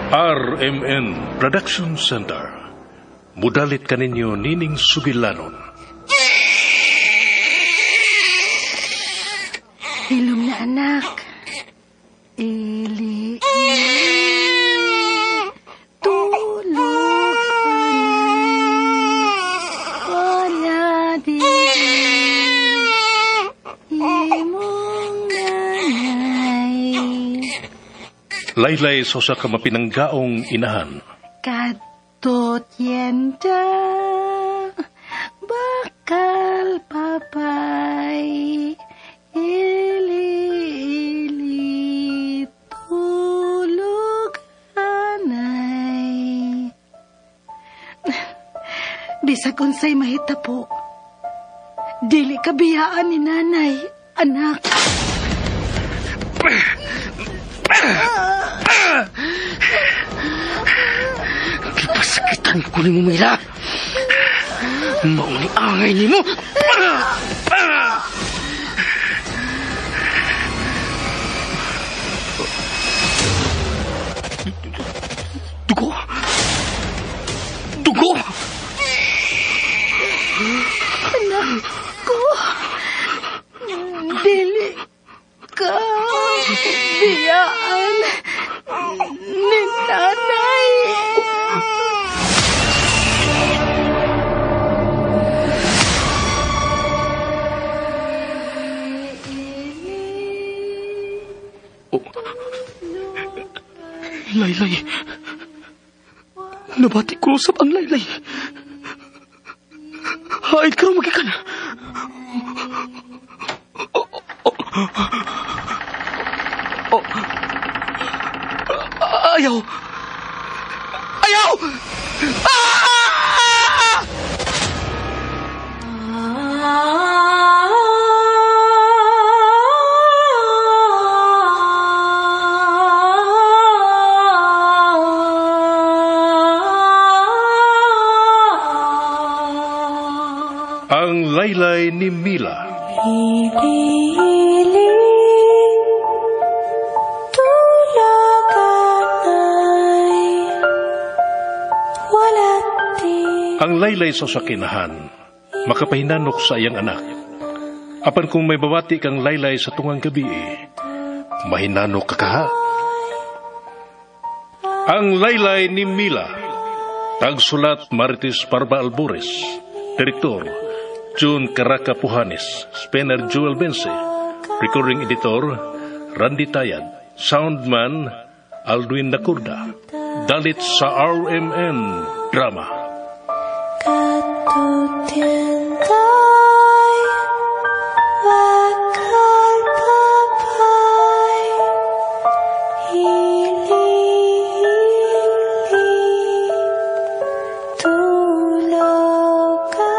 RMN Production Center. Mudalit kaninyo nining sugilanon. Hilom na, anak. Ili, ili, tulog wala di imong nanay. Laylay sa usa ka mapinanggaong inahan. Kadto tienda, bakal papay, ili, ili, tulog anay. Bisag unsay mahitabo, dili ka biyaan ni nanay, anak. Gipasakitan ko ni mo, Mila. Mauni angay ni mo. Dugo! Dugo! Anak ko, dili ka biyaan ni nanay. Oh. Laylay. Nabati ko usap ang laylay. Haid ka rin magikan. Oh. Ayaw! Ayaw! Ah! Ang laylay ni Mila. Ili, tulog anay, wala di. Ang laylay sa sakinahan, makapahinanok sa iyang anak. Apan kung may babati kang laylay sa tungang gabi, mahinanok ka kaha. Ang laylay ni Mila. Tagsulat Marites Parba Albores. Direktor June Caraca Puhanes, Spenner Joel Bense, Recording Editor Randy Tayad, Soundman Aldwin Nakurda. Dalit sa RMN Drama. Katutientay, bakal papay, ili, ili, tulog ka.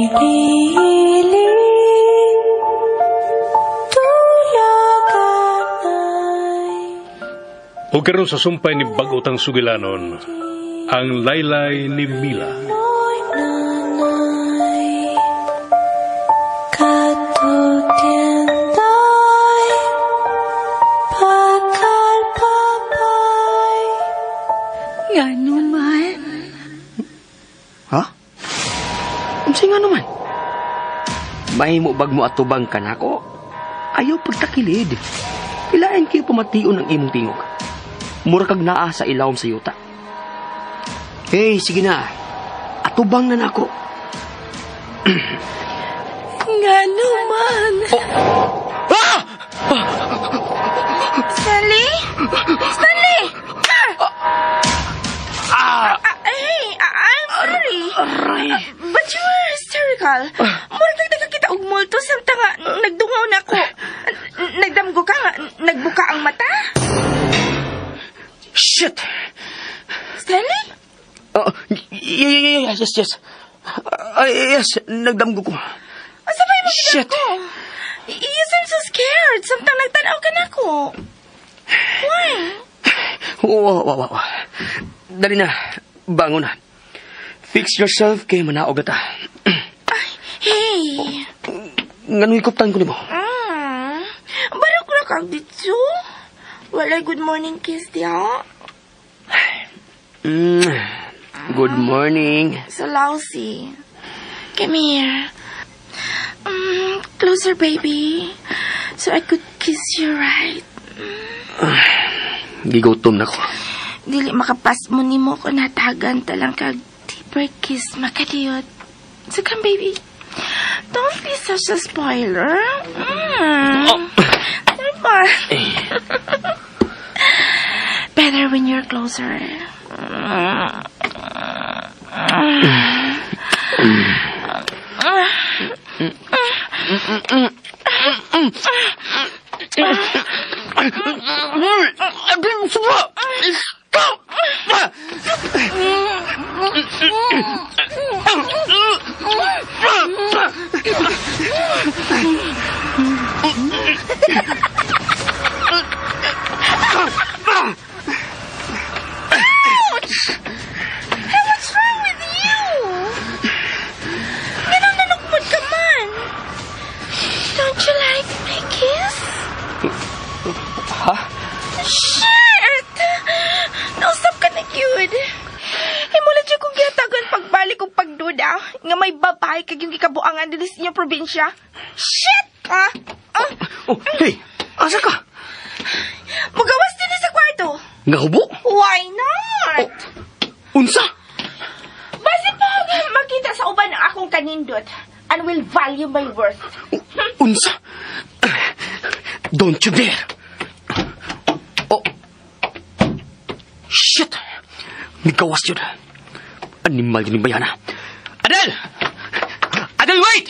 Ili, tulog anay. O karon sa sumpay ni bag-otang sugilanon, ang laylay ni Mila. Oy, nanay, katutientay, bakal papay. Ngano man? Ha? Unsay nga naman? May mo bag mo atubang kanako? Ayaw pagtakilid. Ilain kayo pamation ang imong tingog. Mura kag naa sa ilawom sa yuta. Hey, sige na. Atubang na nako. Ngano man? Oh. Ah! Stanley? Stanley! Ah! Hey, I'm sorry. Aray. But you were hysterical. Mura kag nakakita og multo samtang nga nagdungaw na ko. Nagdamgo ka nga, nagbuka ang mata. Shit! Stanley? Yeah, yes, yes. Yes, nagdamgo ko. Asa ba yung Shit! ko? You seem so scared. Samtang nagtanaw ka na ko. Why? Wow. Dali na. Bangon na. Fix yourself kay manaog na ta. Ay, hey! Ngano ikuptan ko nimo? Barok ra kag dito. Walay good morning kiss diha. Good morning. So lousy. Come here. Closer, baby. So I could kiss you right. Gigutom na ko. Dili makapas mo nimo ko natagan talang kag deeper kiss makadiyot. So come, baby. Don't be such a spoiler. Oh. Better when you're closer. Stop! Ouch! Hey, what's wrong with you? Ganun nanukmod ka man. Don't you like my kiss? Ha? Shit! Nausap ka na cute. Himula siya kong gihatagan pagbalik kong pagduda nga may babae kag yung gikabuangan dili sa inyong probinsya. Shit! Ah! Ah! Oh, hey! Asa ka? Magawas din sa kwarto. Nga hubo? Why not? Oh, unsa? Basi pa makita sa uban ang akong kanindot and will value my worth. Unsa? Don't you dare! Oh! Shit! Nagawas yun. Animal yun yung bayana. Adel! Adel, wait!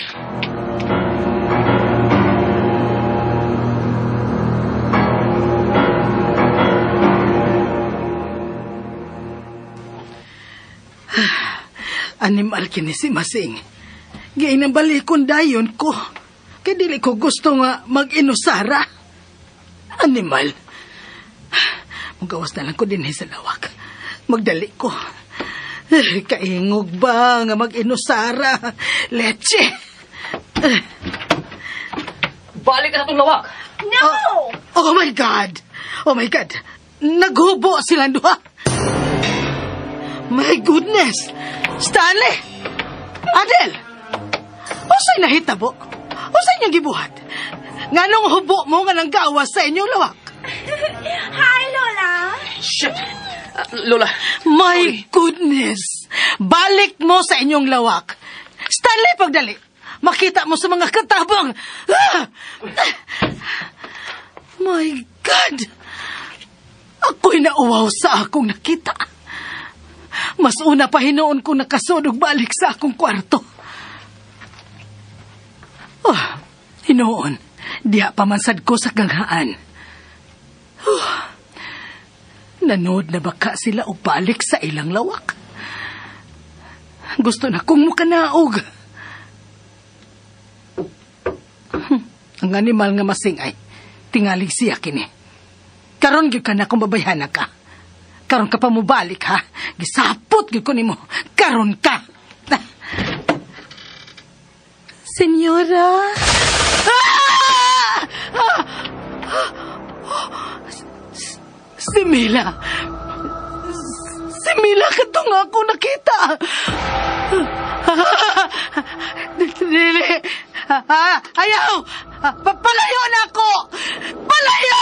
Animal kini si Masing. Giinang balikon dayon ko. Kay dili ko gusto nga mag-inusara. Animal. Magawas na lang ko din sa lawak. Magdali ko. Kaingog ba nga mag-inusara? Leche! Balik ka sa itong lawak! No! Oh, oh my God! Oh my God! Naghubo silang duha! My goodness! Stanley! Adel! Usay nahitabo? Usay niyang gibuhat? Nganong hubo mo nga nang gawas sa inyong lawak? Hi, Lola! Shit! Lola! My goodness! Balik mo sa inyong lawak! Stanley, pagdali! Makita mo sa mga katabang! Ah! My God! Ako'y nauwaw sa akong nakita. Mas una pa hinoon ko nakasunog balik sa akong kwarto. Oh, hinoon, diha pa man sad ko sa ganghaan. Oh, nanood na baka sila o balik sa ilang lawak. Gusto na kong mukanaog. Ang animal nga masingay, tingalig siya kini. Karon gyud ka na kung babayhana ka. Karon ka pa mubalik, ha? Gisapot gyud ko nimo. Karon ka. Senyora. Ah! Ah! Si Mila. Si Mila katong ako nakita. Dili. Ayaw! Palayo na ako! Palayo!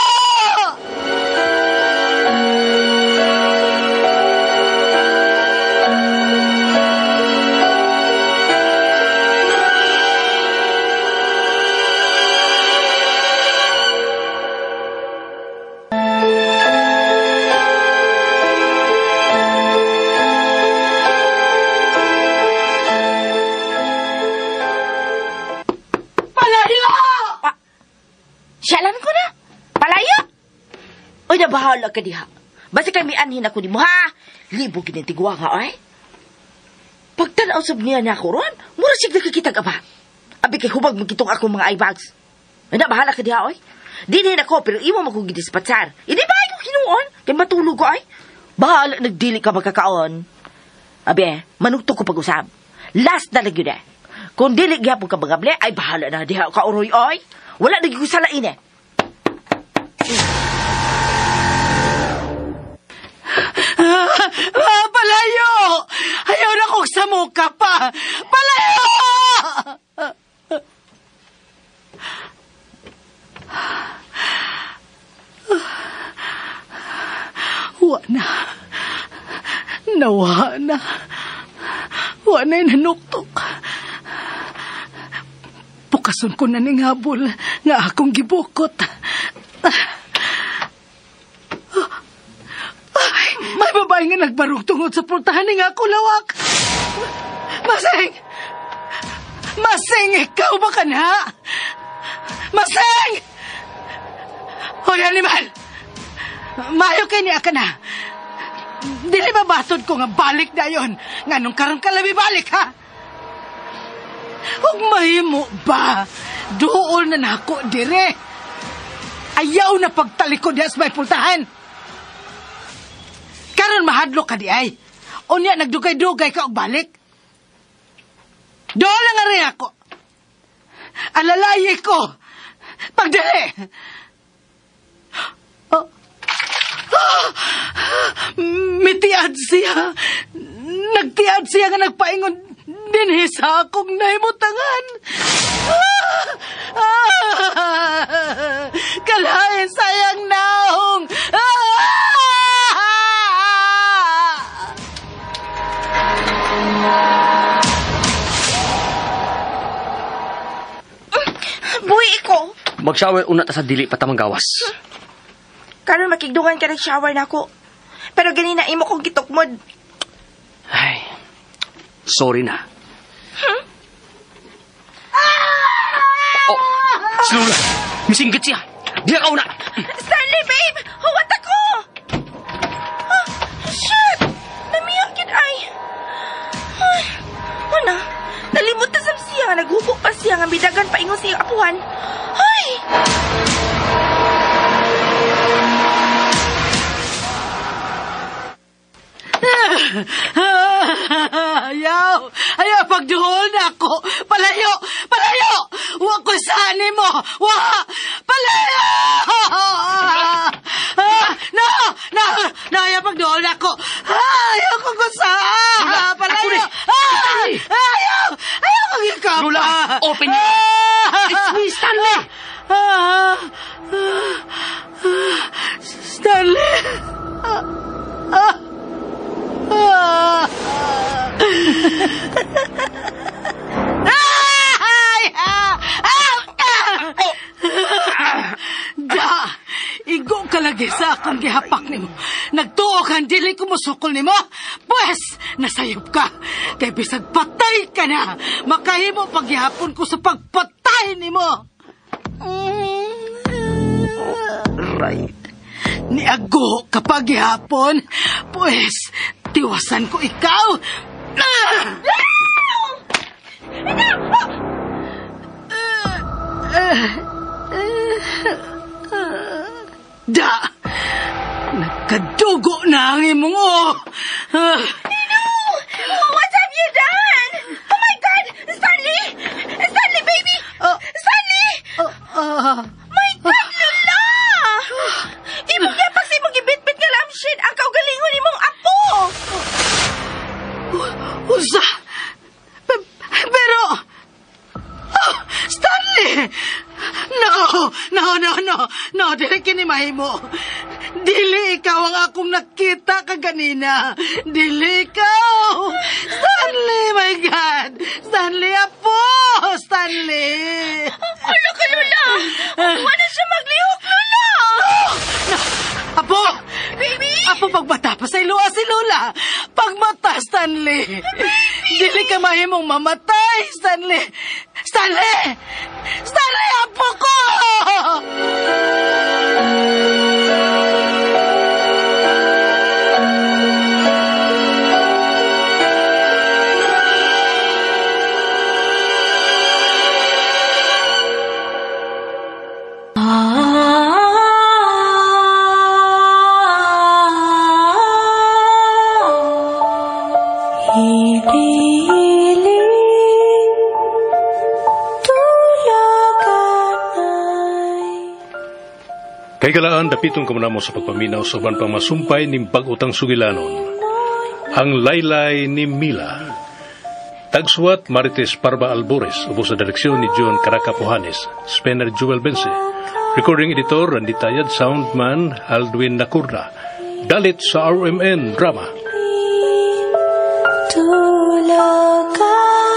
Bahala ka diha. Basta kay mianhin ako nimo, ha? Libo kinitigwa nga, ay. Pagtanaw sab niya na ako ron, mura siya nakikitag aba. Abi kay hubag magkitong akong mga eye bags. Ay na, bahala ka diha, oy. Dinhin ako, pero imo mo kong gidispatsar. Hindi ba ko hinuon? Kay matulog ko, ay. Bahala nagdili ka magkakaon. Abi, manugtog ko pag-usab. Last na lang yun eh. Kung dili gyapon ka magable, ay bahala na diha ka uroy oy. Wala na gyud salain eh. Palayo! Ayaw na kong samuka pa! Palayo! Wa na. Nawa na. Wa na nanuktok. Pukason ko na ning habol nga akong gibukot. Ay, may babae nga nagbarog tungod sa pultahan ni nga ako lawak. Masing! Masing, ikaw ba ka na? Masing! Hoy, animal! Mayo kay niya ka na. Dili ba batod ko nga balik na yon? Nga nung karon ka labi balik, ha? Huwag mahimo ba? Dool na nako dire. Ayaw na pagtalikod diha sa may pultahan. Karon mahadlok ka di ay. Unya nagdugay-dugay ka og balik. Dool na nga rin ako. Alalayi ko. Pagdali. Oh. Ah! Mitiad siya. Nagtiad siya nga nagpaingon dinhi sa akong nahimutangan. Ah! Ah! Kalain sayang naong. Ah! Buhi ko. Mag-shower una ta sa dili pa ta manggawas. Karon makigdungan ka ng shower na ako. Pero ganina imo kong gitukmod. Ay, sorry na. Oh, si Lola. Misinggit siya. Diya ka una. Stanley, babe! Huwat ako! Ah, shit! Namiyang kid ay. Ay, ano? Nalimot na sab siya nga naghubo pa siya nga midagan paingon sa iyang apuhan. Ay! Ayaw! Ayaw, pagduhol na ako! Palayo! Palayo! Wa ko saan mo! Wa! Palayo! No! No! No! Ayaw, pagduhol na ako! Ayaw ko kung saan! Palayo! Ayaw! Ayaw kong ikapa! Lula! Open it! It's me, Stanley! Stanley! Da! Igo ka lagi sa akong gihapak nimo. Nagtuo ka, dili ko musukol nimo. Pwes, nasayop ka. Kay bisag patay ka na. Makahimo paghihapon ko sa pagpatay nimo. Right. Niago kapag gihapon. Pwes, tiwasan ko ikaw. Da! Nagkadugo na ang imong o! No! What have you done? Oh my God! Stanley! Stanley, baby! Stanley! My God, Lola! Imong yapak sa imong gibitbit nga lampshade ang kaugalingon imong apo! Unsa? Pero... Oh, Stanley! No! No, no, no! No, dili kini mahimo. Dili ikaw ang akong nakita kaganina. Dili ikaw! Stanley, my God! Stanley, apo! Stanley! Ano ka, Lola? Wala siya maglihok, Lola! No! Apo! Baby! Apo, pagbata pa sa iluwa si Lola! Pagmata, Stanley! Baby! Dili ka mahimong mamatay, Stanley! Stanley! Stanley, apo ko! Kay galaan dapiton kamo namo sa pagpaminaw sa uban pang masumpay ning bag-otang sugilanon. Ang Laylay ni Mila. Tagsuwat Marites Parba Albores, ubos sa direksyon ni John Caracapuhanes, Spencer Joel Bense. Recording editor Randy Tayad, soundman Aldwin Nakurda. Dalit sa RMN Drama. Tulog ka.